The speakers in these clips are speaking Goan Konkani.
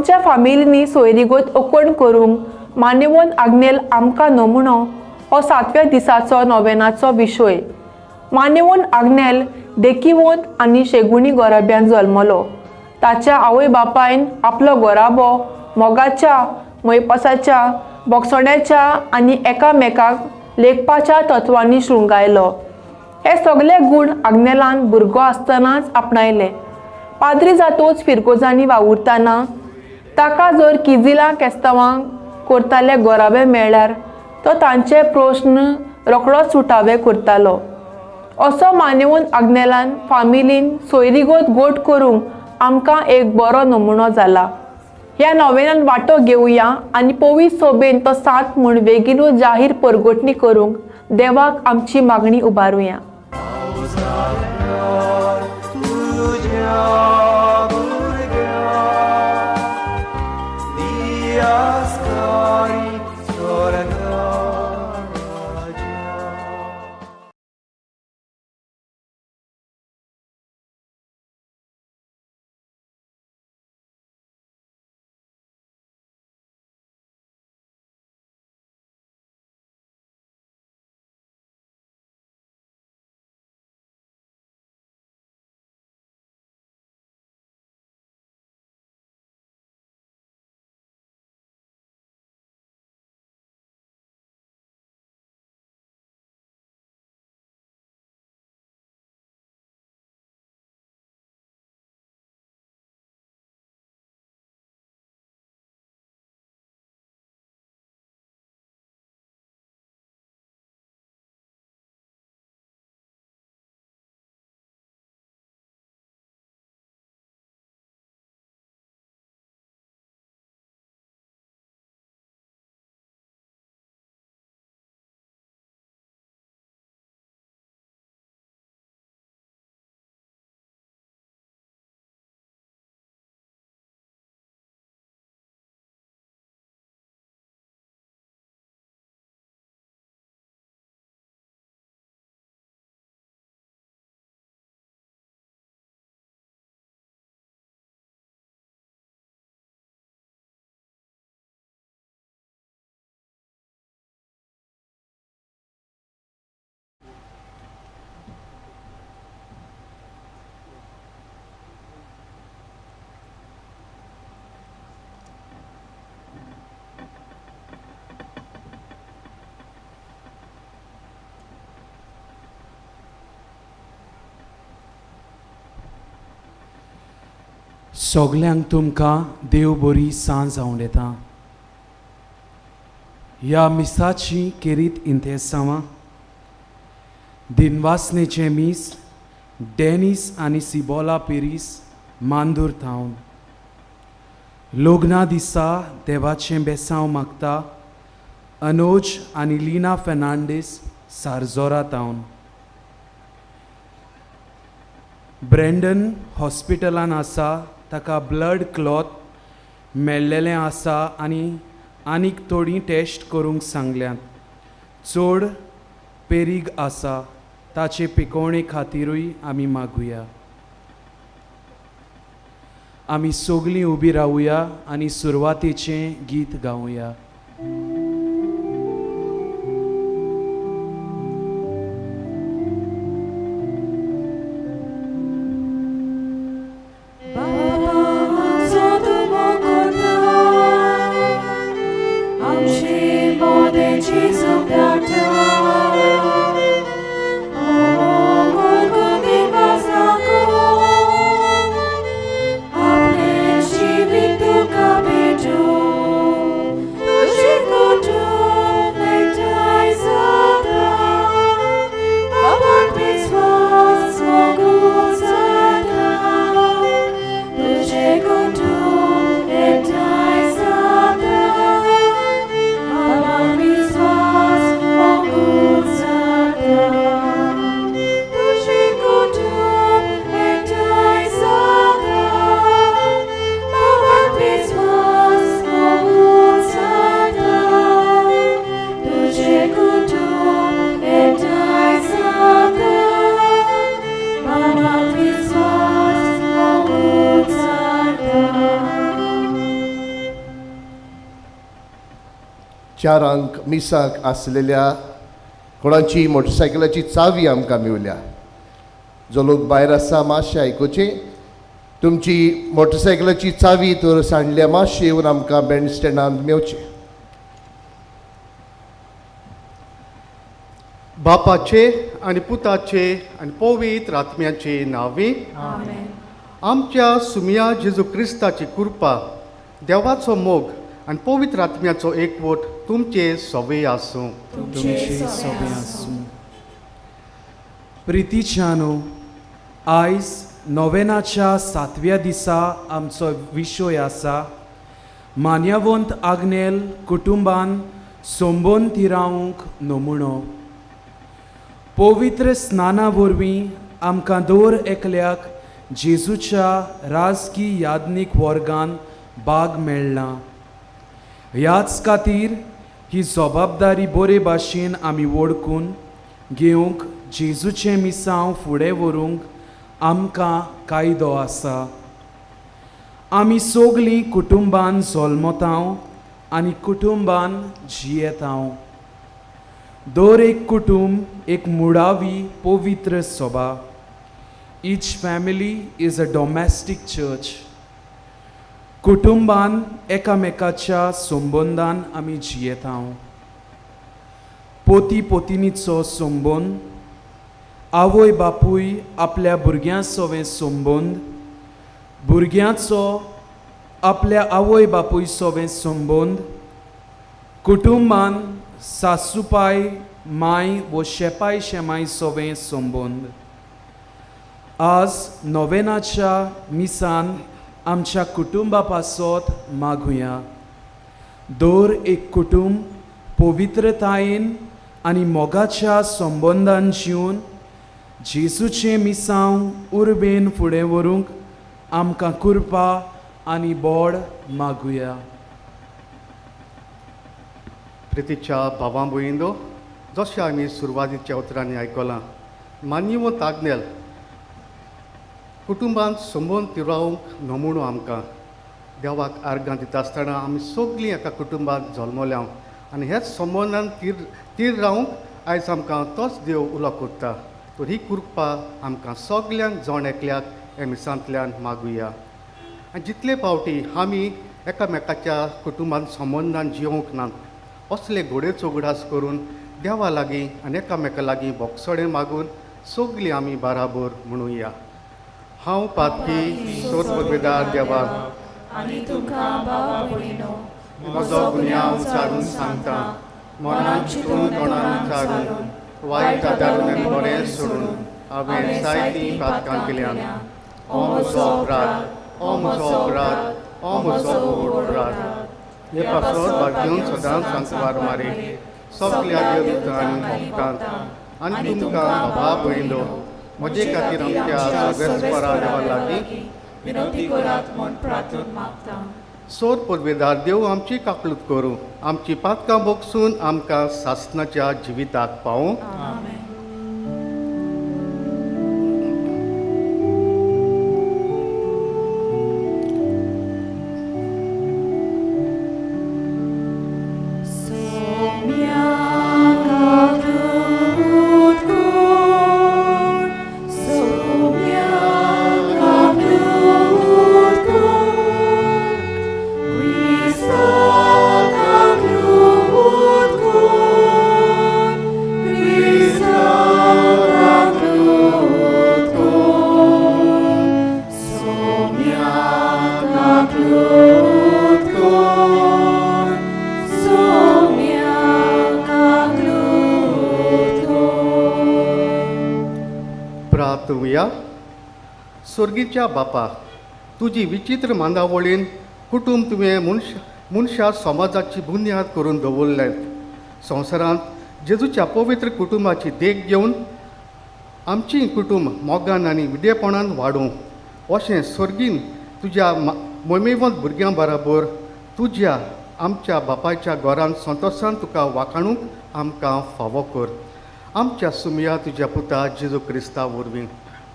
आमच्या फामिलींनी सोयरीगत ओकण करूंक मानेवंत आग्नेल आमकां नमुनो हो सातव्या दिसाचो नोवेनाचो विशय। मानेवंत आग्नेल देखीवंत आनी शेगुणी गोराब्यान जल्मलो। ताच्या आवय बापायन आपलो गोराबो मोगाच्या, मोयपासाच्या, बोगसण्याच्या आनी एकामेकाक लेखपाच्या तत्वांनी शृंगायलो। हे सगळे गूण आग्नेलान भुरगो आसतनाच आपणायले। पाद्री जातोच फिरगोजांनी वावुरतना ताका जर किजिलां केस्तांवांक करताले गोराबे मेळ्ळ्यार तो तांचे प्रश्न रोखडोच सुटावे करतालो। असो मानेवंत आग्नेलान फामिलीन सोयरीगत गोट करूंक आमकां एक बरो नमुनो जाला। ह्या नोवेनान वांटो घेवया आनी पवित्र सोबेन तो सात म्हूण बेगीनूच जाहीर परगटणी करूंक देवाक आमची मागणी उबारुया। सगल्यांक तुमकां देव बरी सांज आवडटा। ह्या मिसाची केरीत इंतेसांवां दिनवासनेचें मीस डेनीस आनी सिबोला पेरीस मांदूर थावन लग्ना दिसा देवाचें बेसांव मागता अनोज आनी लीना फेर्नांडीस सारजोरा थावन ब्रँडन हॉस्पिटलान आसा, ताका ब्लड क्लॉथ मेळ्ळेलें आसा आनी आनीक थोडी टेस्ट करूंक सांगल्यात। चड पेरीग आसा, ताचे पिकोवणे खातिरूय आमी मागुया। आमी सगळीं उबी रावुया आनी सुरवातेचें गीत गावया। Joe. चारांक मिसाक आसलेल्या कोणाची मोटरसायकलाची चावी आमकां मेवल्या. जो लोक भायर आसा मातशें आयकुचें, तुमची मोटरसायकलाची चावी तर सांडल्या, मातशें येवन आमकां बँड स्टँडांत मेवचें. बापाचे आनी पुताचे आनी पवित्र आत्म्याचे नांवी आमच्या सुमिया जेजू क्रिस्ताची कृपा, देवाचो मोग आनी पवित्र आत्म्याचो एकवट तुमचे सवे आसूं. तुमचे सवे आसूं. प्रितीच्यानो, आयज नोवेनाच्या सातव्या दिसा आमचो विशय आसा मान्यवंत आग्नेल कुटुंबान संबंद थिरावंक नमुणो. पवित्र स्नाना वरवीं आमकां दर एकल्याक जेजूच्या राजकी याज्ञीक वर्गान बाग मेळ्ळा. ह्याच खातीर ही जबाबदारी बरे भाशेन आमी वळखून घेवंक जेजूचें मिसांव फुडें व्हरूंक आमकां कायदो आसा. आमी सगळीं कुटुंबान जल्मतांव आनी कुटुंबान जियेतांव. दर एक कुटुंब एक मुळावी पवित्र सभा. Each family is a domestic church. कुटुंबान एकामेकाच्या संबंदान आमी जियेतांव. पोती पोतिनीचो संबंद, आवय बापूय आपल्या भुरग्यां सवें संबंद, भुरग्यांचो आपल्या आवय बापूय सवें संबंद, कुटुंबान सासूपाय माय वो शेपाय शेमाय सवें संबंद. आज नोवेनाच्या मिसान आमच्या कुटुंबा पासत मागुया. दर एक कुटुंब पवित्रतायेन आनी मोगाच्या संबंदान जिवन जेजूचें मिसांव उर्बेन फुडें व्हरूंक आमकां कृपा आनी बोड मागुया. प्रितीच्या भावां भयणींनो, जशें आमी सुरवातीच्या उतरांनी आयकलां, मान्यवंत आग्नेल कुटुंबांत संबंद तिरावंक नमुणो आमकां देवाक आर्गां दिता आसतना आमी सगळीं एका कुटुंबांत जल्मल्या आनी ह्याच संबंदान तीर रावंक आयज आमकां तोच देव उलो करता. तर ही कृपा आमकां सगल्यांक जण एकल्याक ह्या मिसांतल्यान मागुया. आनी जितले फावटी आमी एकामेकाच्या कुटुंबांत संबंदान जिवंक नात, असले घोडेचो उगडास करून देवा लागीं आनी एकामेका लागीं बोगसणें मागून सगळीं आमी बाराबर म्हणुया. हांव पातकी सोदवेदार देवा आनी तुमकां भावा भयणीनो म्हजो गुन्यांव सारून सांगता, मनान चिंतून तोंडान चारून वायट आदारून आनी बरें सोडून हांवें जायतीं पातकां केल्यान. ओ म्हजो अपराध, ओ म्हजो अपराध, ओ म्हजो व्हड अपराध. हे पासत भाग्योन सदांच सांकवार मारे सगल्या देवदूतां आनी भक्तांक आनी तुमकां भावा भयणीनो म्हजे खातीर आमच्या सगळेच देवा लागीं विनवती करात म्हूण प्रार्थना मागता. सोर पदवेदार देव आमची काकलूत करूं, आमची पातकां भोगसून आमकां सासनाच्या जिविताक पावूं. आमेन. स्वर्गीच्या बापा, तुजी विचित्र मांदावळीन कुटुंब तुवें मनशा समाजाची बुन्याद करून दवरलें. संवसारांत जेजूच्या पवित्र कुटुंबाची देख घेवन आमची कुटुंब मोगान आनी विदेपणान वाडूं अशें स्वर्गीन तुज्या मोमेवंत भुरग्यां बराबर तुज्या आमच्या बापायच्या घरान संतोशान तुका वाखाणूंक आमकां फावो कर. आमच्या सुमया तुज्या पुता जेजू क्रिस्ता वरवीं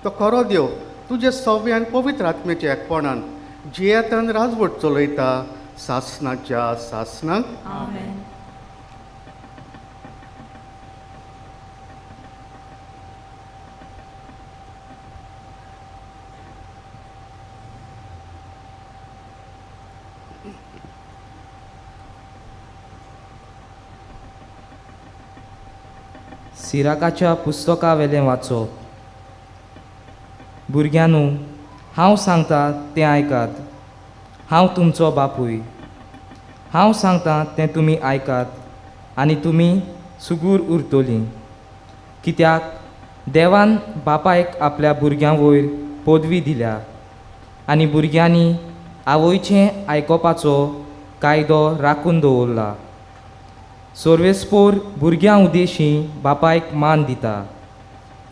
तो खरो देव तुजे सव्य आनी पवित्र आत्म्याच्या एकपणान जियेतान राजवट चलयता सासनाच्या सासनाक. आमेन. सिराकाच्या पुस्तका वेलें वाचप. भुरग्यांनो, हांव सांगता तें आयकात. हांव तुमचो बापूय. हांव सांगता तें तुमी आयकात आनी तुमी सुगूर उरतलीं. कित्याक देवान बापायक आपल्या भुरग्यां वयर पदवी दिल्या आनी भुरग्यांनी आवयचें आयकोपाचो कायदो राखून दवरला. सोर्वेस्पोर भुरग्यां उदेशी बापायक मान दिता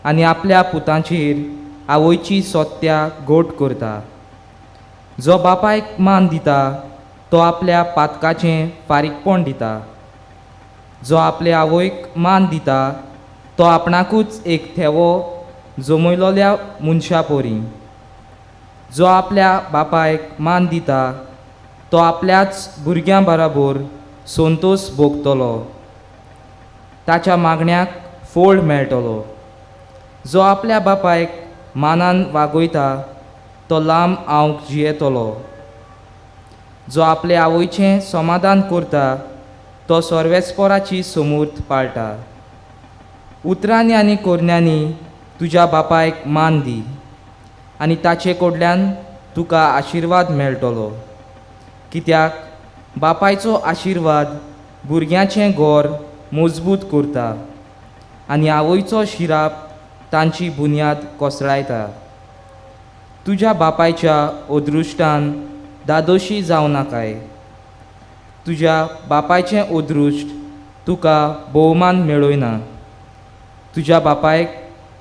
आनी आपल्या पुतांचेर आवयची सोत्या गोट करता. जो बापायक मान दिता तो आपल्या पातकाचें फारीकपण दिता. जो आपले आवयक मान दिता तो आपणाकूच एक थेवो जमयलोल्या मनशा पोरी. जो आपल्या बापायक मान दिता तो आपल्याच भुरग्यां बराबर संतोश भोगतलो. ताच्या मागण्याक फोळ मेळटलो. जो आपल्या बापायक मानान वागयता तो लांब आवक जियेतलो. जो आपले आवयचें समाधान करता तो सर्वेस्पोराची समूर्त पाळटा. उतरांनी आनी कोरण्यांनी तुज्या बापायक मान दी आनी ताचे कडल्यान तुका आशिर्वाद मेळटलो. कित्याक बापायचो आशिर्वाद भुरग्यांचें गोर मजबूत करता आनी आवयचो शिराप तांची बुन्याद कोसळायता. तुज्या बापायच्या अदृश्टान दादोशी जावं नाकाय. तुज्या बापायचें अदृश्ट तुका भोवमान मेळयना. तुज्या बापायक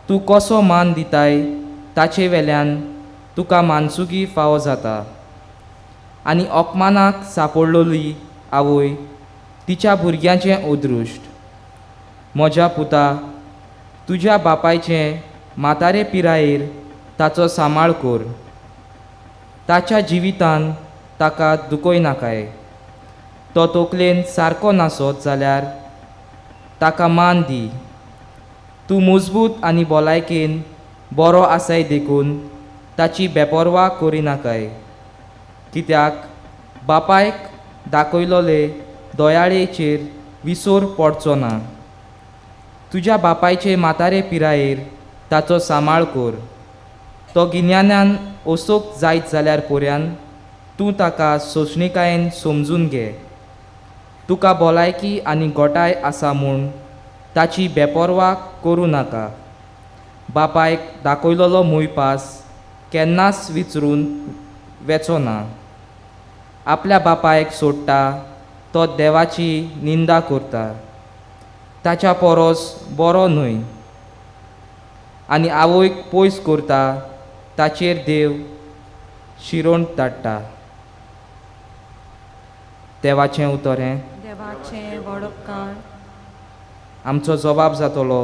तूं कसो मान दिताय ताचे वेल्यान तुका मानसुकी फावो जाता. आनी अपमानाक सापडलोली आवय तिच्या भुरग्यांचें अदृश्ट. म्हज्या पुता, तुज्या बापायचें म्हातारे पिरायेर ताचो सांबाळ कर. ताच्या जिवितान ताका दुखय नाकाय. तो तकलेन सारको नासत जाल्यार ताका मान दी. तूं मजबूत आनी भलायकेन बरो आसाय देखून ताची बेपर्वा करिनाकाय. कित्याक बापायक दाखयलोले दयाळेचेर विसर पडचो ना. तुज्या बापायचे म्हातारे पिरायेर ताचो सांबाळ कर. तो गिन्यानान ओसोक जायत जाल्यार पर्यान तूं ताका सोंसणीकायेन समजून घे. तुका भलायकी आनी गोटाय आसा म्हूण ताची बेपर्वा करूं नाका. बापायक दाखयलोलो मोयपास केन्नाच विचरून वेचो ना. आपल्या बापायक सोडटा तो देवाची निंदा करता. ताच्या परस बरो न्हय. आनी आवयक पयस करता ताचेर देव शिरोण धाडटा. देवाचें उतर हें. देवाचें वडपकार. आमचो जबाब जातलो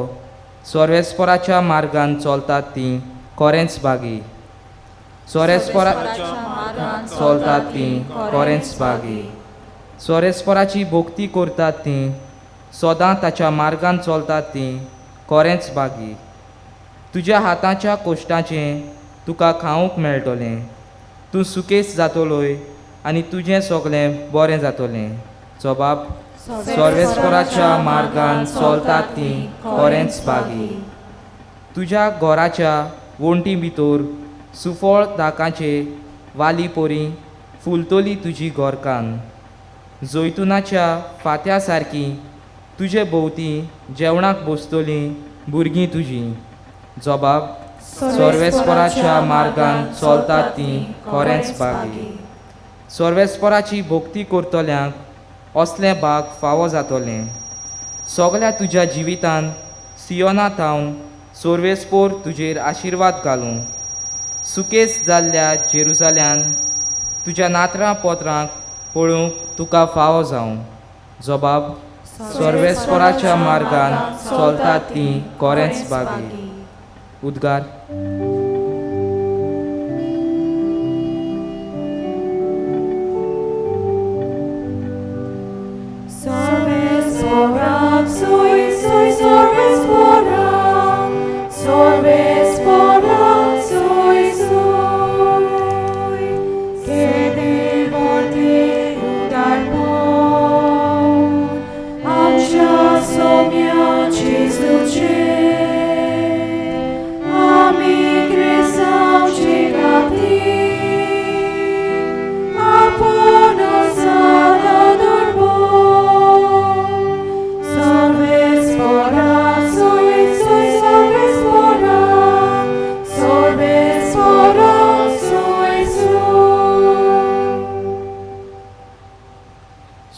सर्वेस्पराच्या मार्गान चलतात तीं खरेंच बागी. सर्वेस्पराच्या मार्गान चलतात तीं खरेंच बागी. सर्वेस्पराची भक्ती करतात तीं सदां ताच्या मार्गान चलतात तीं खरेंच बागी. तुज्या हाताच्या कोश्टाचें तुका खावंक मेळटलें. तूं सुकेस जातलोय आनी तुजें सगळें बरें जातलें. जबाब सर्वेस्पराच्या मार्गान चलतात तीं खरेंच बागी. तुज्या घराच्या वण्टी भितर सुफळ दाकाचे वाली पोरी फुलतली तुजी घरकान्न. जैतुनाच्या फांत्या सारकी तुजे भोंवती जेवणाक बसतलीं भुरगीं तुजीं. जबाब सर्वेस्पराच्या मार्गान चलतात तीं खरेंच बागी. सर्वेस्पराची भक्ती करतल्यांक असलें भाग फावो जातलें. सगल्या तुज्या जिवितान सियोना थावन सर्वेस्पोर तुजेर आशिर्वाद घालूं. सुकेस जाल्ल्या जेरुजाल्यान तुज्या नातरां पोत्रांक पळोवंक तुका फावो जावं. जबाब सर्वेस्पराच्या मार्गान चलतात तीं खरेंच बागी. उद्गार. Soy, soy, sorbes pora, sorbes pora, soy, soy, que de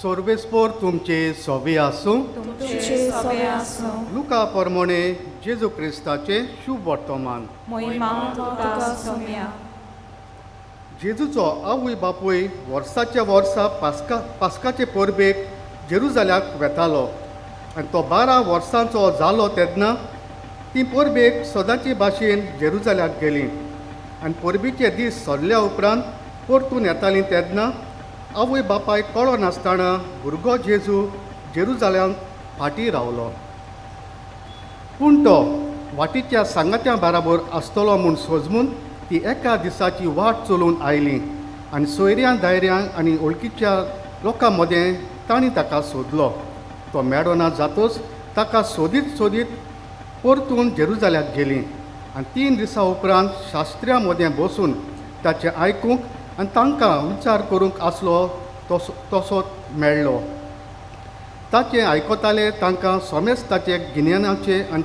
सोर्वेस्पोर तुमचे सोबे आसूं। तुमचे सोबे आसूं। लुका परमोणे जेजू क्रिस्ताचे शुभ वर्तमान। मोहिमा तुका सोम्या। जेजूचो आवय बापूय वर्साच्या वर्सा पास्काचे परबेक जेरुजाल्याक वेतालो आनी तो 12 वर्सांचो जालो तेन्ना ती परबेक सदांचे भाशेन जेरुजाल्याक गेली आनी परबेचे दीस सरल्या उपरांत परतून येताली तेन्ना आवय बापायक कळो नासतना भुरगो जेजू जेरुजाल्यांत फाटीं रावलो। पूण तो वाटीच्या सांगात्या बराबर आसतलो म्हूण सोजमून ती एका दिसाची वाट चलून आयली आनी सोयऱ्यां दायऱ्यांक आनी वळखीच्या लोकां मदें तांणी ताका सोदलो। तो मेळना जातोच ताका सोदीत सोदीत परतून जेरुजाल्याक गेली आनी 3 दिसां उपरांत शास्त्र्यां मदें बसून ताचें आयकूंक आनी तांकां विचार करूंक आसलो तसो मेळ्ळो। ताचें आयकताले तांकां सोमेस ताचे गिन्यानाचें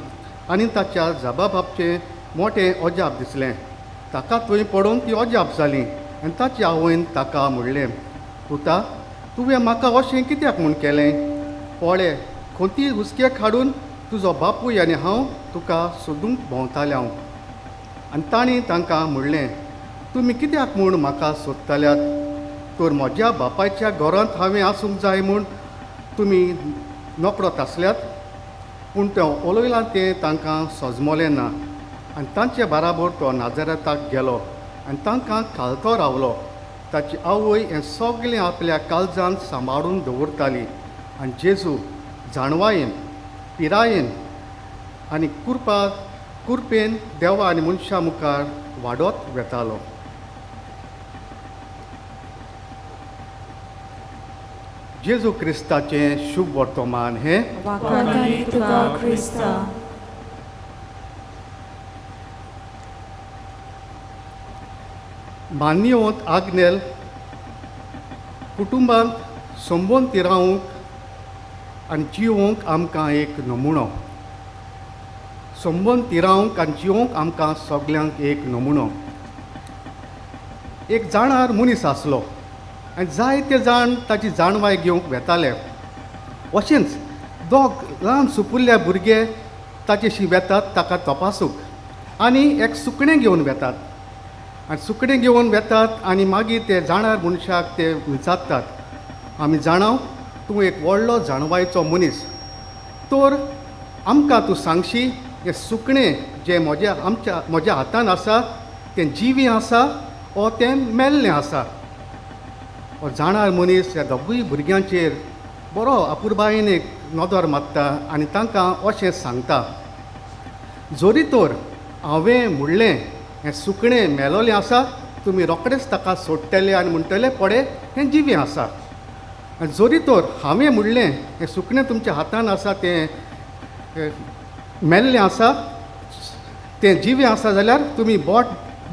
आनी ताच्या जबाबाचें मोटें अजाप दिसलें। ताका थंय पडोवन ती अजाप जाली आनी ताची आवयन ताका म्हणलें, पुता तुवें म्हाका अशें कित्याक म्हूण केलें? पळय खोंती हुस्क्याक हाडून तुजो बापूय आनी हांव तुका सोदूंक भोंवताले हांव। आनी तांणी तांकां म्हणलें, तुमी कित्याक म्हूण म्हाका सोदताल्यात? तर म्हज्या बापायच्या घरांत हांवें आसूंक जाय म्हूण तुमी नकळत आसल्यात? पूण तें उलयलां तें तांकां सजमलें ना आनी तांचे बराबर तो नाजरेताक गेलो आनी तांकां खालतो रावलो। ताची आवय हें सगळें आपल्या काळजांत सांबाळून दवरताली आनी जेजू जाणवायेन पिरायेन आनी कुरपेन देवा आनी मनशां मुखार वाडत वेतालो। जेजू क्रिस्ताचें शुभ वर्तमान हें। वाखाणणी तुका क्रिस्ता। मान्यवंत आग्नेल कुटुंबांत संबंद रावंक आनी जिवोवंक आमकां एक नमुनो। संबंद तिरावंक आनी जिवोवंक आमकां सगल्यांक एक नमुनो। एक जाणार मनीस आसलो आनी जायते जाण ताची जाणवाय घेवंक वेताले। अशेंच दोग ल्हान सुपुल्ले भुरगे ताचेशी वेतात ताका तपासूंक आनी एक सुकणें घेवन वेतात आनी सुकणें घेवन वेतात आनी मागीर ते जाणार मनशाक ते विचारतात, आमी जाणाव तूं एक व्हडलो जाणवायचो मनीस, तर आमकां तूं सांगशी हें सुकणें जें म्हज्या हातान आसा तें जिवीं आसा ओ तें मेल्लें आसा? हो जाणार मनीस ह्या दोगूय भुरग्यांचेर बरो अपुरबायेन एक नदर मारता आनी तांकां अशें सांगता, जरी तर हांवें म्हणलें हें सुकणें मेलोलें आसा तुमी रोखडेच ताका सोडटले आनी म्हणटले पळय हें जिवें आसा। आनी जरी तर हांवें म्हणलें हें सुकणें तुमच्या हातान आसा तें मेल्लें आसा तें जिवें आसा जाल्यार तुमी बोट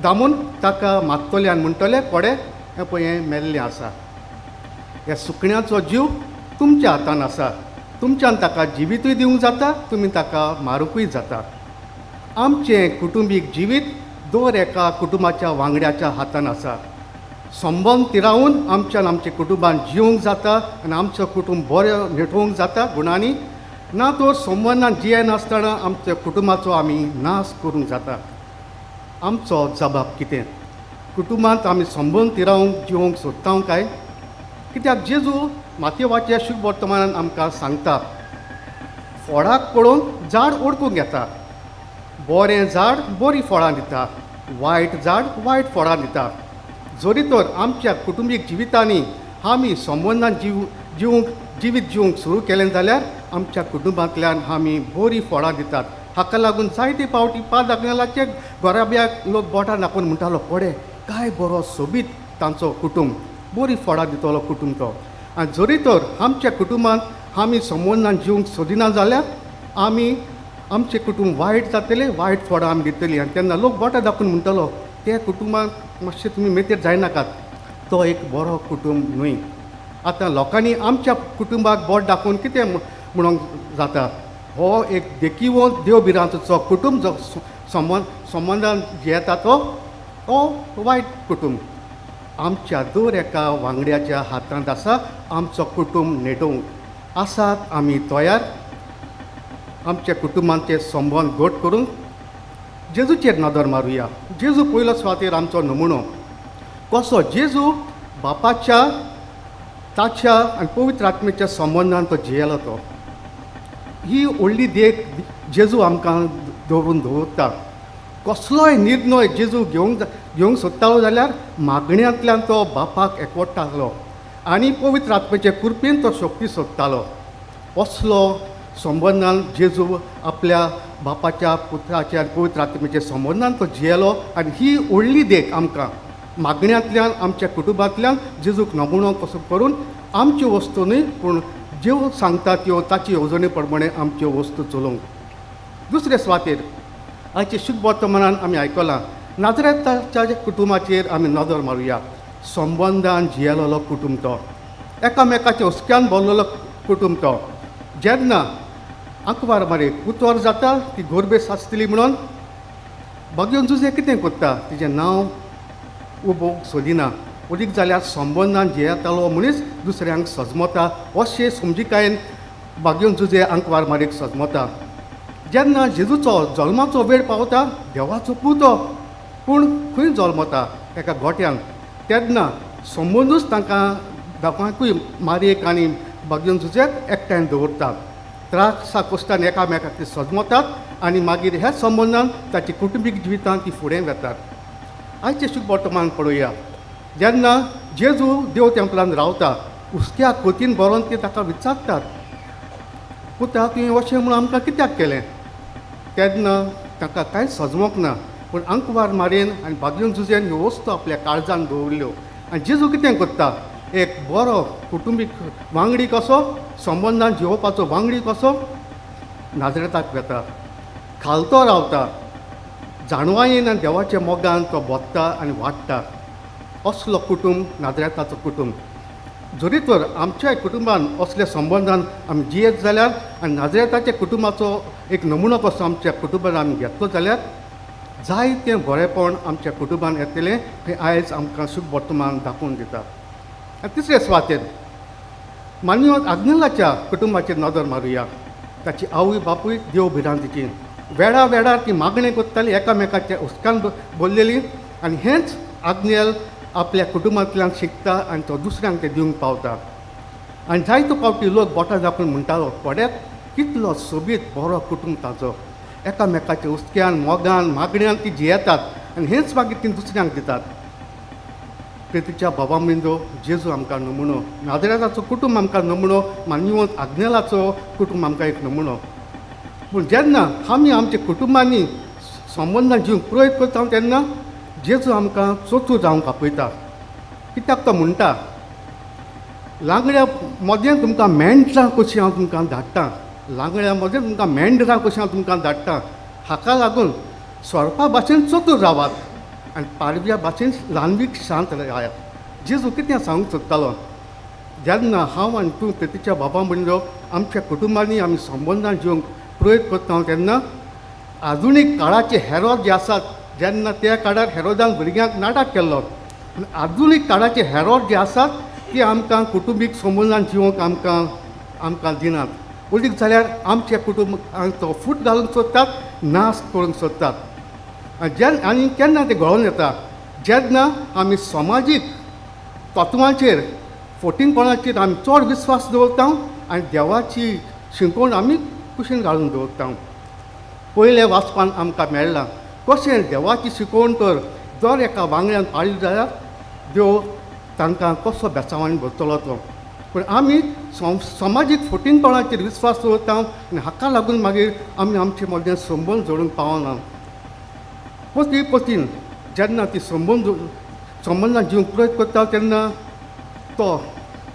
दामून ताका मारतले आनी म्हणटले पळय हें पळय हें मेल्लें आसा। ह्या सुकण्याचो जीव तुमच्या हातान आसा, तुमच्यान ताका जिवितूय दिवंक जाता, तुमी ताका मारुंकूय जाता। आमचें कुटुंबीक जिवीत दर एका कुटुंबाच्या वांगड्याच्या हातान आसा। संबंद तिरावन आमच्यान आमच्या कुटुंबान जिवंक जाता आनी आमचें कुटुंब बरें नेटोवंक जाता गुणांनी, ना तर संबंदान जियेनासतना आमच्या कुटुंबाचो आमी नाश करूंक जाता। आमचो जबाब कितें? कुटुंबांत आमी संबंद तिरावंक जिवंक सोदता काय? कित्याक जेजू मातयेवाच्या शुभ वर्तमानान आमकां सांगता, फळाक पळोवन झाड ओडकूंक येता, बरें झाड बरीं फळां दिता, वायट झाड वायट फळां दिता। जरी तर आमच्या कुटुंबीक जिवितांनी आमी संबंदान जिवीत जिवंक सुरू केलें जाल्यार आमच्या कुटुंबांतल्यान आमी बरीं फळां दितात। हाका लागून जायते फावटी पाद आग्नेलाचे घराब्याक लोक बोटां दाखोवन म्हणटालो, पळय काय बरो सोबीत तांचो कुटुंब, बरीं फळां दितलो कुटुंब तो। आनी जरी तर आमच्या कुटुंबांत आमी संबंदान जिवंक सोदिना जाल्यार आमी आमचें कुटुंब वायट जातलें, वायट फळां आमी दितलीं। आनी तेन्ना लोक बोटां दाखोवन म्हणटलो, त्या कुटुंबाक मातशें तुमी मेतेर जायनाकात, तो एक बरो कुटुंब न्हय। आतां लोकांनी आमच्या कुटुंबाक बोट दाखोवन कितें म्हणूंक जाता, हो एक देखीवंत देव भिरांतचो कुटुंब जो संबंदान जियेता तो वायट कुटुंब। आमच्या दर एका वांगड्याच्या हातांत आसा आमचो कुटुंब नेटोवंक. आसात आमी तयार आमच्या कुटुंबांचे संबंद घट करूंक? जेजूचेर नदर मारुया. जेजू पयलो सुवातेर आमचो नमुनो कसो जेजू बापाच्या ताच्या आनी पवित्र आत्म्याच्या संबंदान तो जियेलो. तो ही व्हडली देख जेजू आमकां दवरून दवरता. कसलोय निर्णय जेजू घेवंक सोदतालो जाल्यार मागण्यांतल्यान तो बापाक एकवटालो आनी पवित्र आत्म्याचे कृपेन तो शक्ती सोदतालो. असलो संबंदान जेजू आपल्या बापाच्या पुत्राच्या आनी पवित्र आत्म्याच्या संबंदान तो जियेलो आनी ही व्हडली देख आमकां मागण्यांतल्यान आमच्या कुटुंबांतल्यान जेजूक नमुनो कसो करून आमच्यो वस्तू न्हय पूण ज्यो सांगता त्यो ताची येवजणे प्रमाणे आमच्यो वस्तू चलोवंक. दुसरे सुवातेर आयचे शुभ वर्तमानान आमी आयकलां नाजरेताच्या कुटुंबाचेर आमी नदर मारुया. संबंदान जियेलेलो कुटुंब तो, एकामेकाच्या हुस्क्यान भरलेलो कुटुंब तो. जेन्ना आंकवार मारीक उतवार जाता ती गोरबेस आसतली म्हणून बागेवन जुजे कितें करता तिजें नांव उबोवंक सोदिना. अदीक जाल्यार संबंदान जियेतालो मनीस दुसऱ्यांक सजमता अशें समजिकायेन बागेवन जुजे आंकवार मारीक सजमता. जेन्ना जेजूचो जल्माचो वेळ पावता देवाचो पूत पूण खंय जल्मता एका गोट्यान, तेन्ना संबंदूच तांकां दोगांकूय मारयेक आनी बागेवन जुजेक एकठांय दवरतात. त्रासा कोश्टान एकामेकाक ती सजमतात आनी मागीर ह्या संबंदान ताची कुटुंबीक जिवितान ती फुडें वेतात. आयचें शुभ वर्तमान पळोवया. जेन्ना जेजू देव तेंपलान रावता हुस्क्या कोतीन बरोवन ती ताका विचारतात, पुता तुवें अशें म्हणून आमकां कित्याक केलें? तेन्ना ताका कांय सजमोंक ना पूण आंकवार मारयेन आनी बागेवन जुजेन ह्यो वस्तू आपल्या काळजान दवरल्यो. आनी जेजू कितें करता एक बरो कुटुंबीक वांगडी कसो संबंदान जिवोवपाचो वांगडी कसो नाजरेताक वेता, खालतो रावता, जाणवायेन आनी देवाच्या मोगान तो बोत्ता आनी वाडटा. असलो कुटुंब नाजरेताचो कुटुंब. जरी तर आमच्या कुटुंबान असल्या संबंदान आमी जियेत जाल्यार आनी नाजरेताच्या कुटुंबाचो एक नमुनो कसो आमच्या कुटुंबान आमी घेतलो जाल्यार जायतें बरेंपण आमच्या कुटुंबान येतलें हें आयज आमकां शुभ वर्तमान दाखोवन दिता. आनी तिसरे सुवातेर मानव आग्नेलाच्या कुटुंबाचेर नदर मारुया. ताची आवय बापूय देव भिरांतीची वेळा वेळार ती मागणें करताली, एकामेकाच्या हुस्क्यान बोल्लेली आनी हेंच आग्नेल आपल्या कुटुंबांतल्यान शिकता आनी तो दुसऱ्यांक ते दिवंक पावता. आनी जायतो फावटी लोक बोटां दाखोवन म्हणटालो पळयात कितलो सोबीत बरो कुटुंब ताचो, एकामेकाच्या हुस्क्यान मोगान मागण्यान ती जियेतात आनी हेंच मागीर ती दुसऱ्यांक दितात. प्रितीच्या बाबा मिंदो जेजू आमकां नमुनो, नाजरेताचो कुटुंब आमकां नमुनो, मानवंत आग्नेलाचो कुटुंब आमकां एक नमुनो. पूण जेन्ना आमी आमच्या कुटुंबांनी संबंदान जिवंक प्रयत्न करता तेन्ना जेजू आमकां चतूर जावंक आपयता. कित्याक तो म्हणटा लांगड्या मदें तुमकां मेंढरां कशीं हांव तुमकां धाडटा, लांगड्या मदें तुमकां मेंढरां कशीं हांव तुमकां धाडटा. हाका लागून सोरपा भाशेन चतूर रावात आनी पारव्या भाशेन ल्हानवीक शांत रायात. जेजू कितें सांगूंक सोदतालो जेन्ना हांव आनी तूं प्रितीच्या बाबा म्हणलो आमच्या कुटुंबांनी आमी संबंदान जिवंक प्रयत्न करता तेन्ना आधुनीक काळाचे हेरोद जे आसात, जेन्ना त्या काळार हेरोदान भुरग्यांक नाटक केल्लो, पूण आधुनीक काळाचे हेरोद जे आसात ते आमकां कुटुंबीक संबंदान जिवंक आमकां आमकां दिनात. अदीक जाल्यार आमच्या कुटुंबाक तो फूट घालूंक सोदतात, नाश करूंक सोदतात. जेन्ना आनी केन्ना तें घडोवन येता जेन्ना आमी समाजीक तत्वांचेर फोटिंगपणाचेर आमी चड विस्वास दवरता आनी देवाची शिकवण आमी कुशीन घालून दवरता. पयल्या वाचपान आमकां मेळ्ळां कशें देवाची शिकवण तर दर एका वांगड्यान पाळली जाल्यार देव तांकां कसो बेसांवांनी भरतलो तो. पूण आमी समाजीक फोटिंगपणाचेर विस्वास दवरता आनी हाका लागून मागीर आमी आमचे मदें संबंद जोडूंक पावना. पती पतीन जेन्ना ती संबंदान जिवंक प्रयत्न करता तेन्ना तो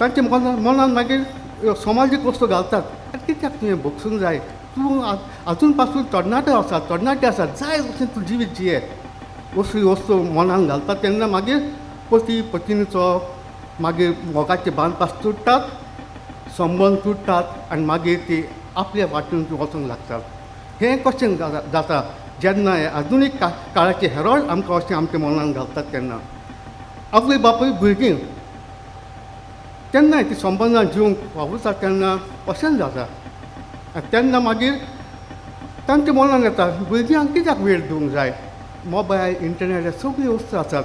तांच्या मनान मागीर समाजीक वस्तू घालतात. आनी कित्याक तुवें भोगसूंक जाय, तूं आजून पासून तरणाटो आसा, तरणाटे आसा, जाय तशें तूं जिवीत जिये असली वस्तू मनान घालतात. तेन्ना मागीर पती पतिनीचो मागीर मोगाचे बांदपास तुट्टात, संबंद तुट्टात आनी मागीर ती आपल्या वाटेन वचूंक लागतात. हें कशें जाता जेन्ना आधुनीक काळाचे हेरोड आमकां अशें आमच्या मनान घालतात तेन्ना. आवय बापूय भुरगीं तेन्नाय ती संबंदान जिवंक वावुरतात तेन्ना अशेंच जाता. आनी तेन्ना मागीर तांच्या मनान येता भुरग्यांक कित्याक वेळ दिवंक जाय, मोबायल इंटरनेट हे सगळ्यो वस्तू आसात,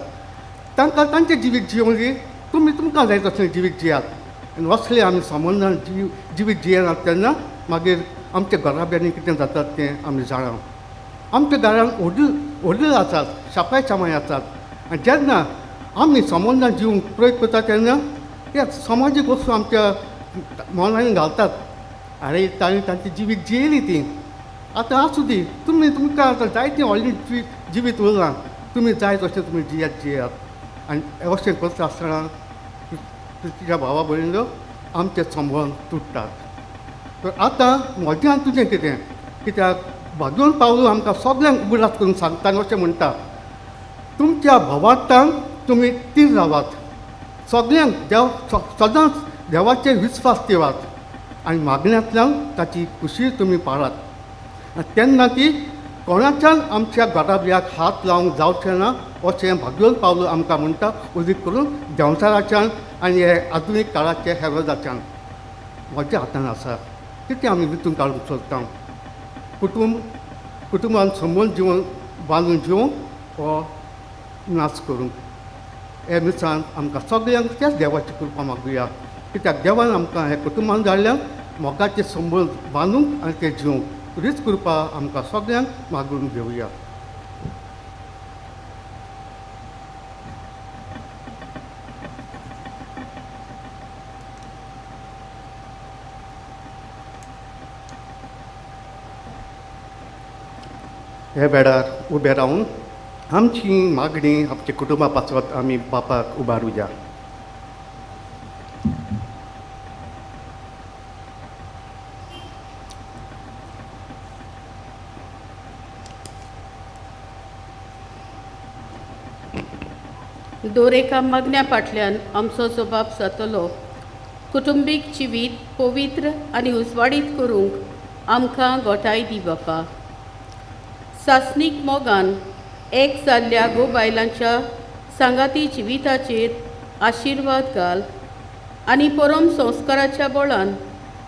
तांकां तांचें जिवीत जिवंक दी, तुमी तुमकां जाय तसलें जिवीत जियात. आनी असलें आमी संबंदान जिवीत जियेनात तेन्ना मागीर आमच्या घराब्यांनी कितें जातात तें आमी जाणा. आमच्या घरान व्हडली व्हडली आसात, शापाय शामाय आसात. आनी जेन्ना आमी संबंदान जिवंक प्रयत्न करता तेन्ना ह्या समाजीक वस्तू आमच्या मनान घालतात, आरे तांणी तांची जिवीत जियेली ती, आतां आसूं दी, तुमी तुमकां आतां जायतें व्हडलें जिवीत उरलां, तुमी जाय तशें तुमी जियात जियात. आनी अशें करता आसतना तुज्या भावा भयणीलो आमचे संबंद तुट्टात. तर आतां म्हजें आनी तुजें कितें, कित्याक भागून पावलो आमकां सगल्यांक उगडास करून सांगता आनी अशें म्हणटा, तुमच्या भावार्थान तुमी तीर रावात, सगल्यांक देव सदांच देवाचेर विस्वास ठेवात आनी मागण्यांतल्यान ताची खुशी तुमी पाळात. आनी तेन्ना ती कोणाच्यान आमच्या घराब्याक हात लावंक जावचें ना अशें भागून पावलो आमकां म्हणटा, उदीक करून देंवचाराच्यान आनी हे आधुनीक काळाचे हेरोदाच्यान. म्हज्या हातान आसा कितें आमी वितून काडूंक सोदता, कुटुंब कुटुंबान संबंद जिवन बांदून जिवंक हो नाच करूंक. हे मिसांत आमकां सगळ्यांक त्याच देवाची कृपा मागुया, कित्याक देवान आमकां हे कुटुंबान धाडल्यान मोगाचे संबंद बांदूंक आनी ते जिवंक रीच कृपा आमकां सगळ्यांक मागून घेवया. हे वेळार उबे रावन आमची मागणी आमच्या कुटुंबा पासत आमी बापाक उबारुया. दरेका मागण्या फाटल्यान आमचो जबाब जातलो. कुटुंबीक जिवीत पवित्र आनी उजवाडीत करूंक आमकां गोठाय दी बापा. सासणीक मोगान एक जाल्ल्या गो बायलांच्या सांगाती जिविताचेर आशिर्वाद घाल आनी परम संस्काराच्या बळान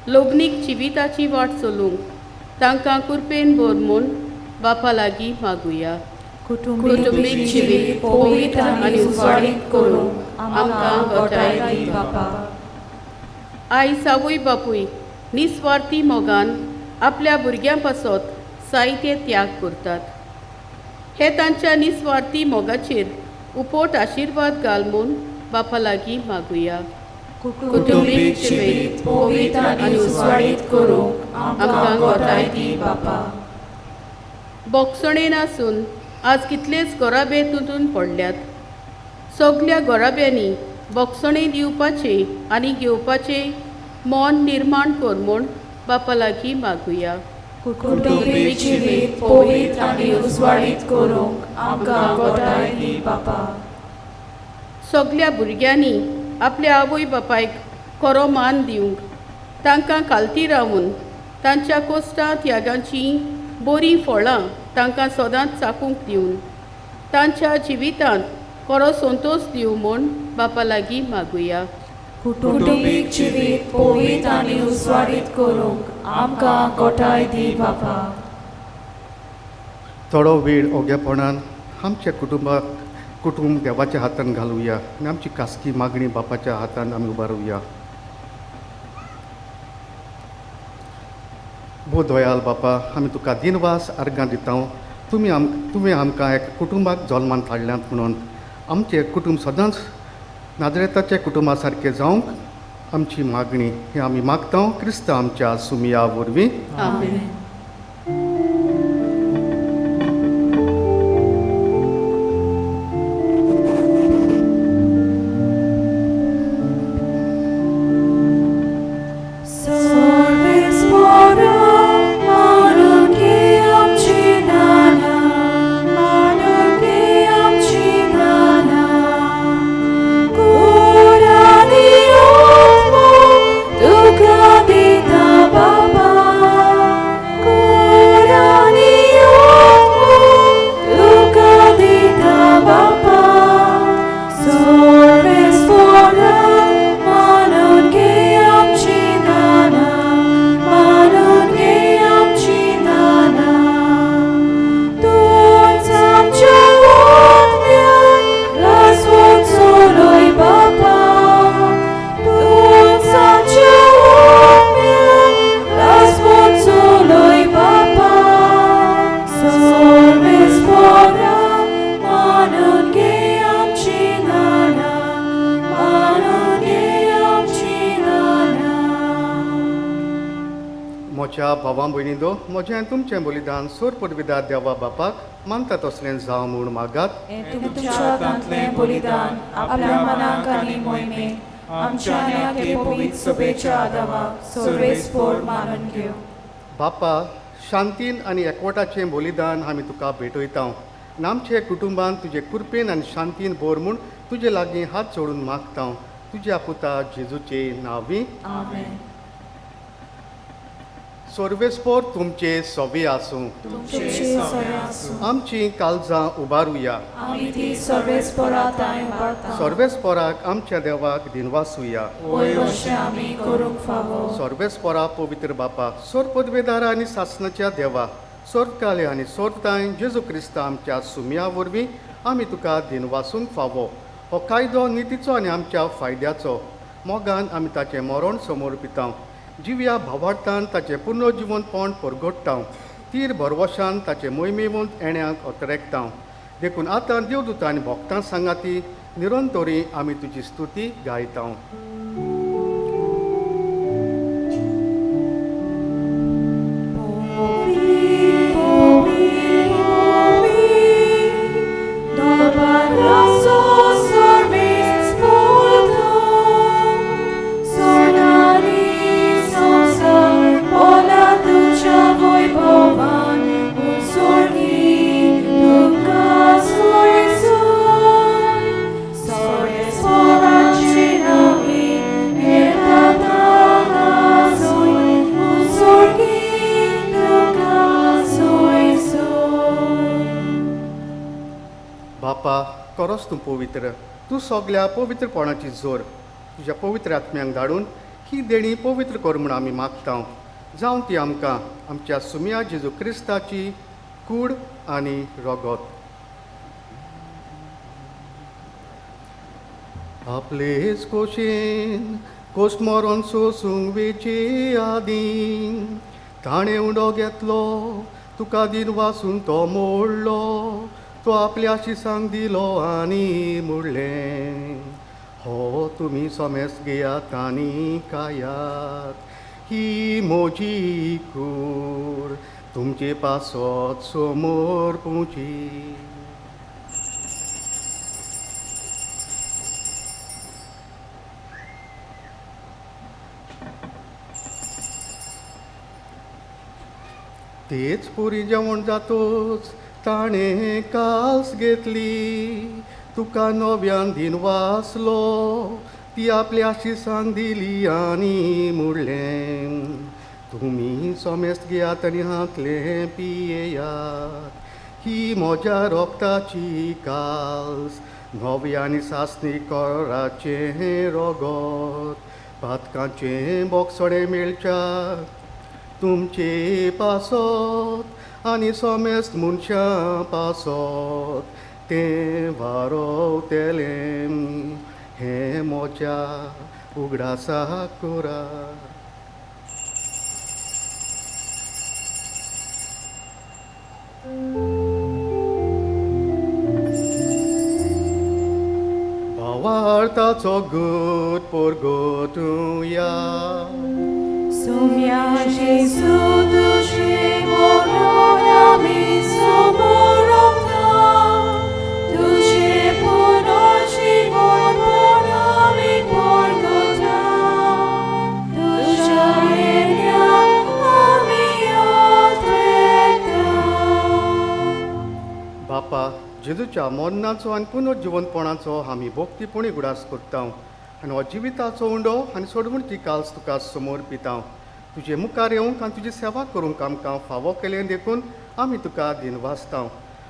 लग्नीक जिविताची वाट चलूंक तांकां कृपेन भर म्हूण बापा लागीं मागुया. कुटुंबीक जिवीत पवित्र आनी उजवाडीत करूंक आमकां गोठाय दी बापा. आयज आवय बापूय निस्वार्थी मोगान आपल्या भुरग्यां पासत जायते त्याग करतात. हे तांच्या निस्वार्थी मोगाचेर उपोट आशिर्वाद घाल म्हूण बापा लागीं मागुया. कुटुंबीक जिवीत पवित्र आनी उजवाडीत करूंक आमकां गोठाय दी बापा. बोगसणेन आसून आज कितलेच घराबे तुटून पडल्यात. सगल्या घराब्यांनी बोगसणे दिवपाचे आनी घेवपाचे मन निर्माण कर म्हूण बापा लागीं मागुया. कुटुंबीक जिवीत पवित्र आनी उजवाडीत करूंक आमकां गोठाय दी बापा. सगल्या भुरग्यांनी आपल्या आवय बापायक खरो मान दिवंक तांकां खालती रावून तांच्या कोश्टां त्यागाचीं बरीं फळां तांकां सदांच चाकूंक दिवन तांच्या जिवितांत खरो संतोश दिवं म्हूण बापा लागीं मागुया. कुटुंबीक जिवीत पवित्र आनी उजवाडीत करूंक आमकां गोठाय दी बापा. थोडो वेळ ओगेपणान आमच्या कुटुंबाक कुटुंब देवाच्या हातान घालुया आनी आमची खासगी मागणी बापाच्या हातान आमी उबारुया. भो दयाल बापा, आमी तुका दिनवास अर्गां दिता, तुमी आमकां एक कुटुंबाक जल्मान हाडल्यात म्हणून आमचें कुटुंब सदांच नाजरेताच्या कुटुंबा सारकें जावंक आमची मागणी ही आमी मागता क्रिस्त आमच्या सुमिया वरवीं. आमेन. Baba, म्हज्या भावां भयणींनो, म्हजें आनी तुमचें बलिदान सोर पदवीदार देवा बापाक मानता तसलें जावं म्हूण मागात. तुमच्या हातांतलें बलिदान आपल्या मनाक आनी मोहिमेक आमच्या आनी पवित्र सभेच्या आदावाक सर्वेस्पोर मानून घेवं. बापा, शांतीन आनी एकवटाचें बलिदान आमी तुका भेटयता आनी आमचे कुटुंबान तुजे कृपेन आनी शांतीन भर म्हूण तुजे लागीं हात जोडून मागता, तुज्या पुता जेजूचे नांवी. आमेन. सर्वेस्पोर तुमचे सवे आसूं. आमची काळजां उबारुया. सर्वेस्पोराक आमच्या देवाक दिनवासुया. सर्वेस्पोरा पवित्र बापा, सोर पदवेदारा आनी सासनाच्या देवा, सोर्तकाले आनी सोर्ताय जेजू क्रिस्ता आमच्या सुमया वरवीं आमी तुका दिनवासूंक फावो. हो कायदो नितीचो आनी आमच्या फायद्याचो. मोगान आमी ताचें मरण समोर पिता, जिव्या भावार्थान ताचें पुनर्जिवनपण परगट्टा, तीर भरवशान ताचें मोहिमेवंत येण्याक अतरेकता. देखून आतां देवदूतां आनी भक्तां सांगाती निरंतरी आमी तुजी स्तुती गायता. बापा, तूं पवित्र, तूं सगल्या पवित्रपणाची जोर. तुज्या पवित्र आत्म्यांक धाडून ही देणी पवित्र कर म्हूण आमी मागता. जावं ती आमकां आमच्या सुमया जेजू क्रिस्ताची कूड आनी रगत. आपलेच कोशेन कोश मरण सोसूंक वेचे आदीं ताणें उंडो घेतलो, तुका दिन वासून तो मोडलो, तो आपल्या शिसांक दिलो आनी मुडलें, हो तुमी सोमेस घेयात आनी खायात, ही म्हजी कूड तुमचे पासत समोर पुची. तेच पुरी जेवण जातोच ताणें कास घेतली, तुका नव्यान दिन वासलो, ती आपल्या शिसांक दिली आनी मुडलें, तुमी सोमेस्त घेयात आनी हांतलें पियेयात, ही म्हज्या रोगताची कास, नव्या आनी सासणी कोराचें रगत, पातकांचें बोगसणें मेळच्याक तुमचे पासत आनी सोमेस्त मनशां पासत तें वारोवतेलें, हें म्हज्या उगडासा कोरा. भावार्थाचो गूट परगटुया. Sumia Jesu तुझे मरण आमी समोरता, तुझे पुनर्जीवनपण आमी परगटा, तुझ्या येण्याक आमी अतरेकता. बापा, जेजूच्या मरणाचो आनी पुनर्जिवनपणाचो आमी भक्तीपणी उगडास करता आनी हो जिविताचो उंडो आनी सोडवणची काल्स तुका समोर पिता. तुजे मुखार येवंक आनी तुजी सेवा करूंक आमकां फावो केलें देखून आमी तुका दिनवासता.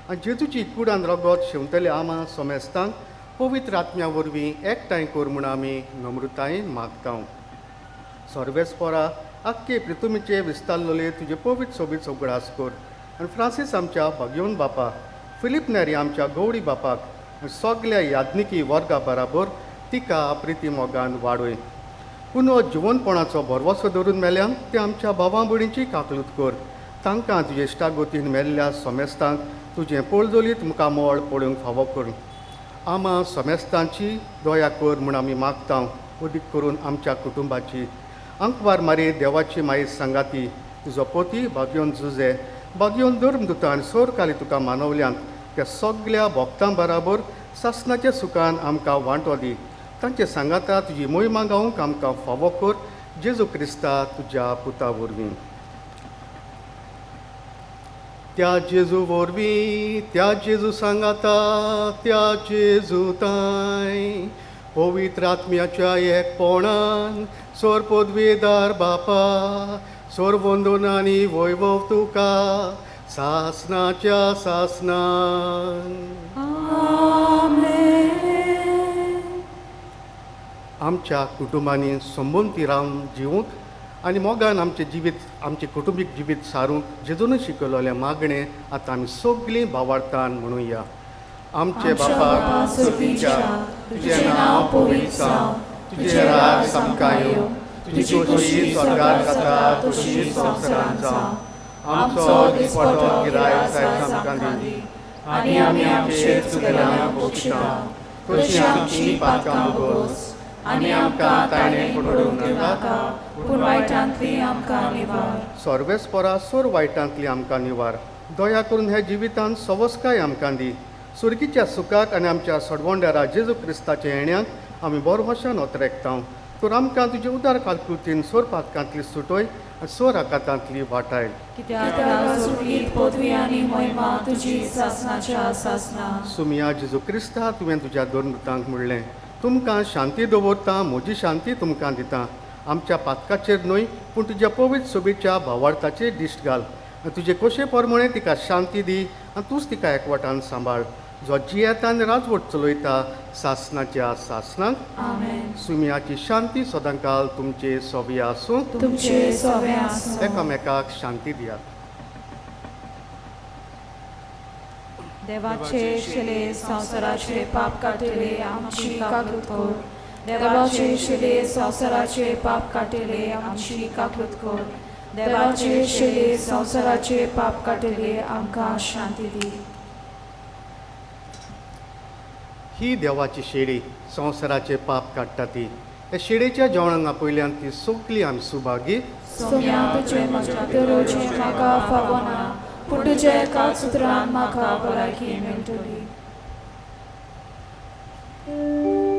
आनी जेजूची कुडान रगत शेंवतले आमा सोमेस्तांक पवित्र आत्म्या वरवीं एकठांय कर म्हूण आमी नम्रतायेन मागता. सर्वेस्पोरा, आख्खे प्रितुमीचे विस्तारलेले तुजे पवित्र सोबीत उगडास कर आनी फ्रांसीस आमच्या भाग्योन बापा, फिलीप नेरी आमच्या गौडी बापाक आनी सगल्या याज्ञिकी वर्गा बराबर तिका प्रिती मोगान वाडय. पुनः जिवनपणाचो भरवसो धरून मेल्यान ते आमच्या भावां भयणींची काकलूत कर. तांकां तुजे इश्टागोतीन मेल्ल्या सोमेस्तांक तुजें पोळजोलीत मुखामळ पळोवंक फावो कर. आमा सोमेस्तांची दया कर म्हूण आमी मागता, अदीक करून आमच्या कुटुंबाची. आंकवार मारी देवाची माई सांगाती तुजो पोती भाग्योन जुजे भाग्योन धर्मदुतान सोरकाली तुका मानवल्यांत त्या सगल्या भक्तां बराबर सासनाच्या सुखान आमकां वांटो दी. तांचे सांगाता तुजी मोहिमा गावंक आमकां फावो कर जेजू क्रिस्ता तुज्या पुता वरवीं. त्या जेजू वरवीं, त्या जेजू सांगाता, त्या जेजू ताय पवित्र आत्म्याच्या एकपणान सोर पदवेदार बापा सोर वंदन आनी वैभव तुका सासनाच्या सासनान. आमच्या कुटुंबांनी संबंदी रावन जिवूंक आनी मोगान आमचें जिवीत आमचें कुटुंबीक जिवीत सारूंक जेजून शिकयलेलें मागणें आतां आमी सगळीं भावार्थान म्हणुया. आमचे बापा सुर्गीच्या, तुजें नांव पवित्र जावं, तुजें राज आमकां येवं, तुजी खोशी स्वर्गार जाता तशी संवसारांत जावं. आमचो दिसपटो गिरायक आयज आमकां दी आनी आमी आमचे चुकल्यांक बक्षिता तशी आमची पातकां भोगोस आनी आमकां ताणें पडूंक नाका पूण वायटांतली आमकां निवार. सर्वेस्परा सोर वायटांतली आमकां निवार. दया करून ह्या जिवितांत सवस्काय आमकां दी. सुर्गीच्या सुखाक आनी आमच्या सडवंडारा जेजू क्रिस्ताच्या येण्याक आमी बरवशान ओतरेकता. तर आमकां तुजे उदार कालकृतीन सोर पातकांतली सुटोय आनी सोर आकातांतली वाटाय. कित्याक सुर्गीत पदवी आनी मोहिमा तुजी सासनाच्या सासना. सुमिया जेजू क्रिस्ता, तुवें तुज्या दोन मृतांक म्हणलें, तुमकां शांती दवरता, म्हजी शांती तुमकां दिता. आमच्या पातकाचेर न्हय पूण तुज्या पवित्र सोबेच्या भावार्थाचेर दिश्ट घाल आनी तुजे कोशे प्रमाणे तिका शांती दी आनी तूंच तिका एकवटान सांबाळ, जो जियेता आनी राजवट चलयता सासनाच्या सासनाक. सुमियाची शांती सदांकाल तुमचे सोबे आसूं. तुमचे सोबे आसूं. एकामेकाक शांती दियात. देवाचे शिले संवसाराचे पाप काडटले आमची काकूत कर. देवाचे शिले संवसाराचे पाप काडटले आमची काकूत कर. देवाचे शिले संवसाराचे पाप काडटले आमकां शांती दी. ही देवाची शेळी संवसाराचे पाप काडटा ती. ह्या शेळीच्या जेवणाक आपयल्यान ती सगळी आमी सुभागी. सोम्या तुजें म्हज्या दरोजें म्हाका फावना पूण तुज्या एकाच उतरान म्हाका भलायकी मेळटली. Amen.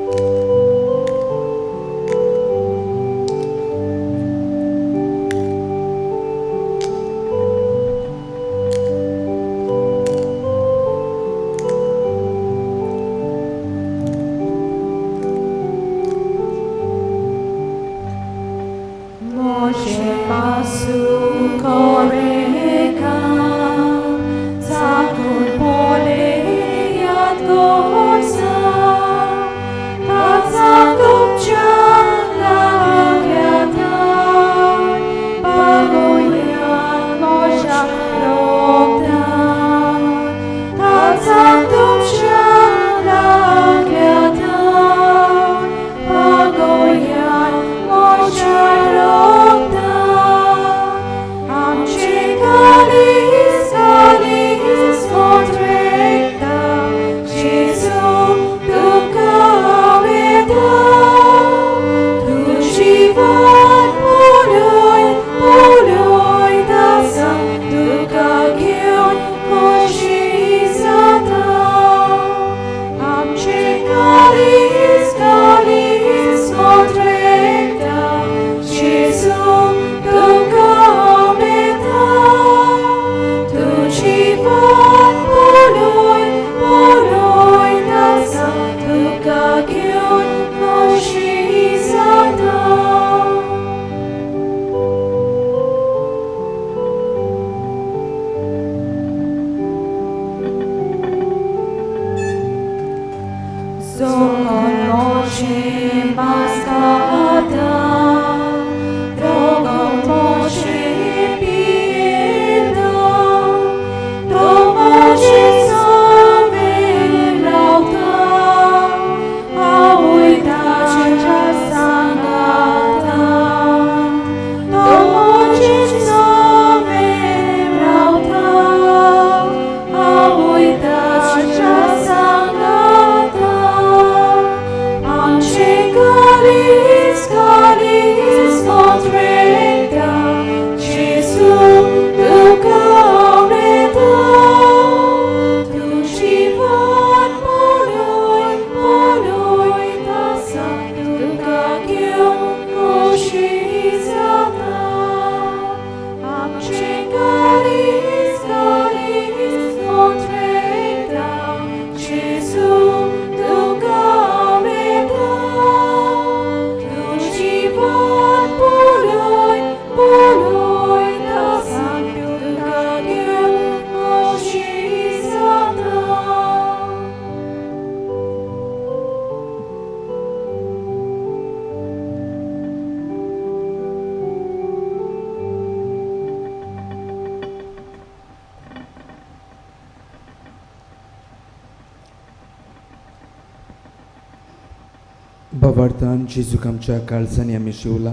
भावार्थान जेजूक आमच्या काळजांनी आमी शिवला.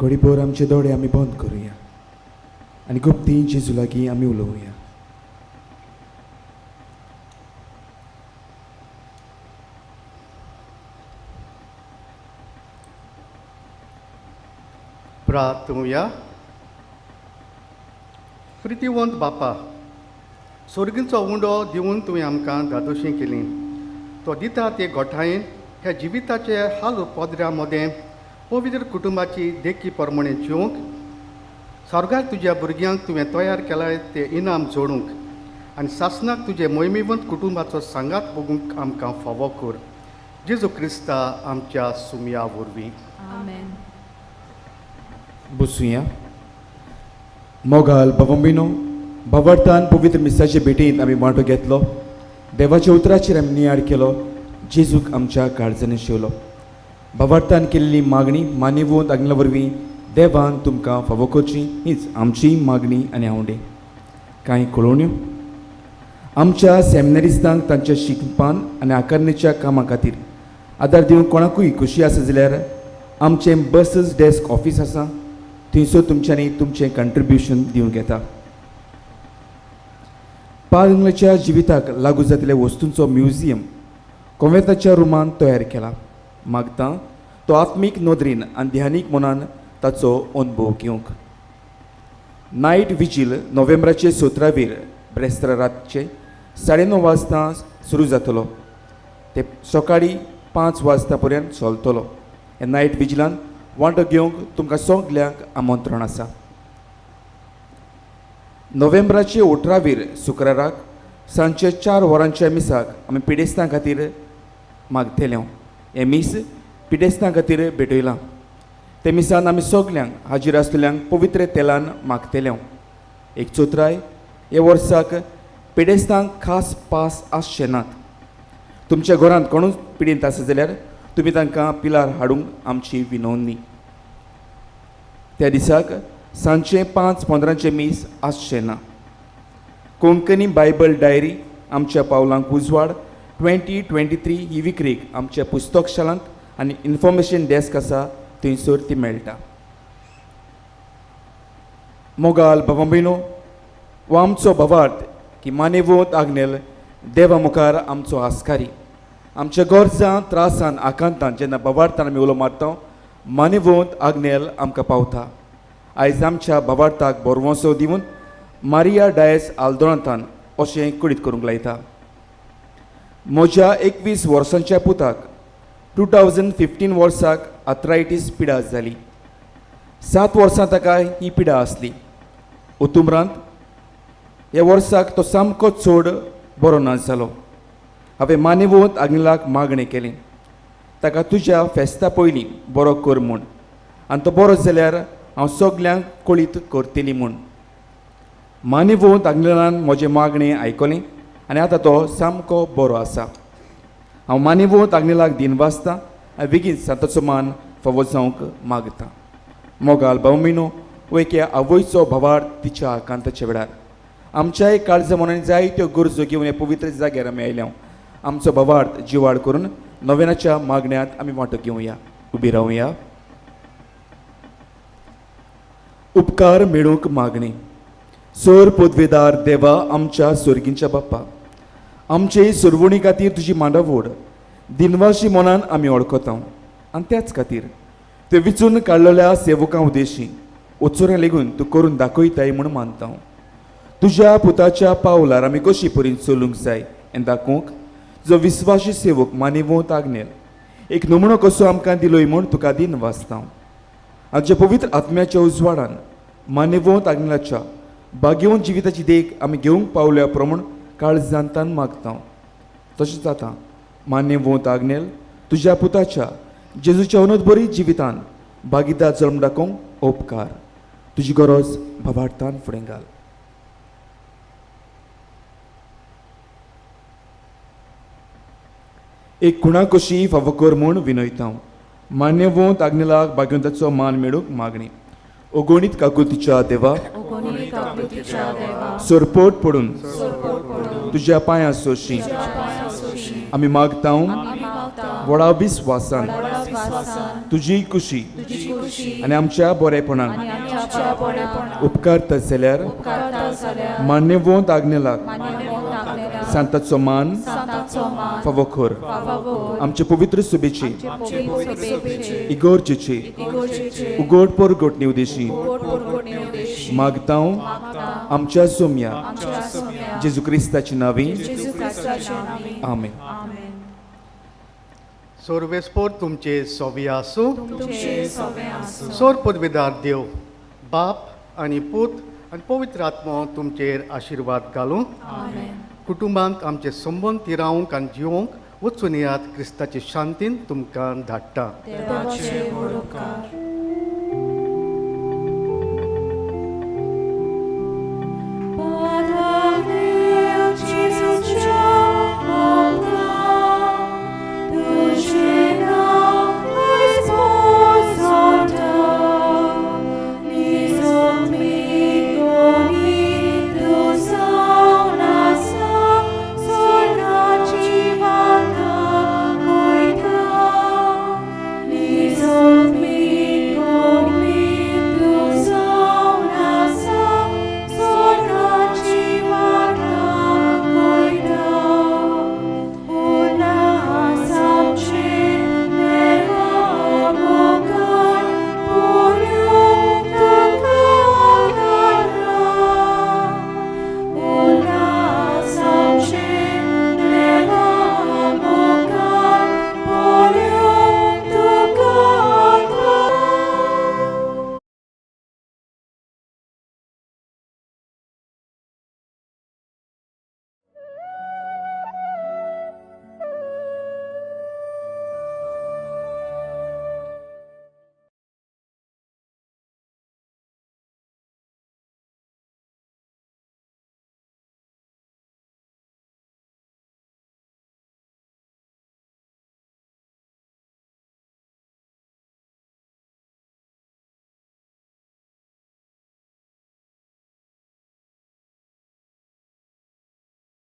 घडीभर आमचे दोळे आमी बंद करुया आनी गुप्ती जेजू लागीं आमी उलोवया. प्रार्थुया. प्रितीवंत बापा, सोर्गींचो उंडो दिवन तुवें आमकां धादोशी केली. तो दिता ते गोठायेन ह्या जिविताचे हाल पदऱ्या मदें पवित्र कुटुंबाची देखी प्रमाणे जिवंक स्वर्गार तुज्या भुरग्यांक तुवें तयार केलाय ते इनाम जोडूंक आनी सासनाक तुजे मोहिमेवंत कुटुंबाचो सांगात भोगूंक आमकां फावो कर. जेजू क्रिस्ता आमच्या सुमया वरवीं. आमेन. बसुया. मोगाल बाबांबिनो, भावार्थान पवित्र मिसाचे भेटींत आमी वांटो घेतलो. देवाच्या उतराचेर आमी नियाळ केलो. जेजूक आमच्या काळजांनी शिवलो. भावार्थान केल्ली मागणी मानेवंत आग्नेला वरवीं देवान तुमकां फावो करची हीच आमची मागणी आनी आवडी. कांय कळोवण्यो आमच्या सेमिनारिस्तांक तांच्या शिकपान आनी आकारणेच्या कामा खातीर आदार दिवंक कोणाकूय खोशी आसा जाल्यार आमचें बसीस डेस्क ऑफीस आसा, थंयसर तुमच्यांनी तुमचें कंट्रिब्युशन दिवंक येता. पालंगच्या जिविताक लागू जातल्या वस्तूंचो म्युझियम कोवेंताच्या रुमान तयार केला. मागता तो आत्मीक नदरेन आनी ध्यानीक मनान ताचो अनुभव घेवंक. नायट विजील नोव्हेंबराचे 17वेर ब्रेस्तारा रातचे 9:30 वाजता सुरू जातलो. ते सकाळीं 5 वाजता पर्यंत चलतलो. ह्या नायट विजिलान वांटो घेवंक तुमकां सगल्यांक आमंत्रण आसा. नोव्हेंबराचे 18वेर शुक्राराक सांजचे 4 वरांच्या मिसाक आमी पिडेस्तां खातीर मागतले. हें मीस पिडेस्तां खातीर भेटयलां. ते मिसान आमी सगल्यांक हाजीर आसतल्यांक पवित्र तेलान मागतले. एक चोत्राय हे वर्साक पिडेस्तांक खास पास आसचे नात. तुमच्या घरांत कोणूच पिडेंत आसा जाल्यार तुमी तांकां पिलार हाडूंक आमची विनवणी. त्या दिसाक सांजचे 5:15 मीस आसचें ना. कोंकणी बायबल डायरी आमच्या पावलांक उजवाड 2023 ही विक्रीक आमच्या पुस्तकशालांत आनी इन्फॉर्मेशन डेस्क आसा थंयसर ती मेळटा. मोगाल बाबा भयणो, हो आमचो भावार्थ की मानेवंत आग्नेल देवा मुखार आमचो आस्कारी. आमच्या गरजां त्रासान आकांतान जेन्ना भावार्थान आमी उलो मारता मानेवंत आग्नेल आमकां पावता. आयज आमच्या भावार्थाक बरवंसो दिवन मारिया डायस आल्दोनांतान अशें कळीत करूंक लायता. म्हज्या 21 वर्सांच्या पुताक 2015 वर्साक आर्थरायटीस पिडा जाली. 7 वर्सां ताका ही पिडा आसली. उतुमरांत ह्या वर्साक तो सामको चड बरो ना जालो. हांवें मानेवंत आग्नेलाक मागणें केलें ताका तुज्या फेस्ता पयलीं बरो कर म्हूण आनी तो बरो जाल्यार हांव सगल्यांक कळीत करतली म्हूण. मानेवंत आग्नेलान म्हजें मागणें आयकलें आनी आतां तो सामको बरो आसा. हांव मानेवंत आग्नेलाक दिन वाचता आनी बेगीन सांताचो मान फावो जावंक मागता. मोगाल भावमिनो, हो एके आवयचो भावार्थ तिच्या आकांताच्या वेळार आमच्याय काळजा मनान जायत्यो गरजो घेवन ह्या पवित्र जाग्यार आमी आयल्या. आमचो भावार्थ जिवाड करून नव्यानाच्या मागण्यांत आमी वांटो घेवया. उबी रावया. उपकार मेळूंक मागणी. सोर पदवेदार देवा आमच्या सोर्गींच्या बाप्पा, आमचे सुरवणी खातीर तुजी मांडावड दिनवाशी मनान आमी वळखता आनी त्याच खातीर ते विचून काडलेल्या सेवकां उद्देशी ओचोऱ्या लेगून तूं करून दाखयताय म्हूण मानता. तुज्या पुताच्या पावलार आमी कशी परीन चलूंक जाय हें दाखोवंक जो विस्वाशी सेवक मानेवंत आग्नेल एक नमुनो कसो आमकां दिलोय म्हूण तुका दिन वाचता. आमच्या पवित्र आत्म्याच्या उजवाडान मानेवंत आग्नेलाच्या भाग्यवंत जिविताची देख आमी घेवंक पावल्या प्रमाण काळजांतान मागता. तशेंच आतां मानेवंत आग्नेल तुज्या पुताच्या जेजूच्या अनोदबरी जिवितान भागीदार जल्म दाखोवंक उपकार. तुजी गरज भावार्थान फुडें घाल. एक खुणा कशी फावो कर म्हूण विनयता. मान्यवंत आग्नेलाक भाग्यवंताचो मान मेळूंक मागणी. अगणीत काकुतीच्या देवा, सरपोट पडून तुज्या पांयां सोशी आमी मागता व्हडा विस्वासान तुजी कुशी आनी आमच्या बरेपणाक उपकारता जाल्यार मान्यवंत आग्नेलाक सांताचो मान फावो कर. आमचे पवित्र सुबेची इगोर्जेची उगड परगट निवदेशी मागतां आमच्या सोम्या जेजू क्रिस्ताची नावी. आमेन. सोर्वेस्पोर तुमचे सोवे आसूं. सोर पदवेदार देव बाप आनी पूत आनी पवित्र आत्मो तुमचेर आशिर्वाद घालूं. कुटुंबांत आमचे संबंद तिरावंक आनी जिवोंक वचून येयात. क्रिस्ताचे शांतीन तुमकां धाडटा.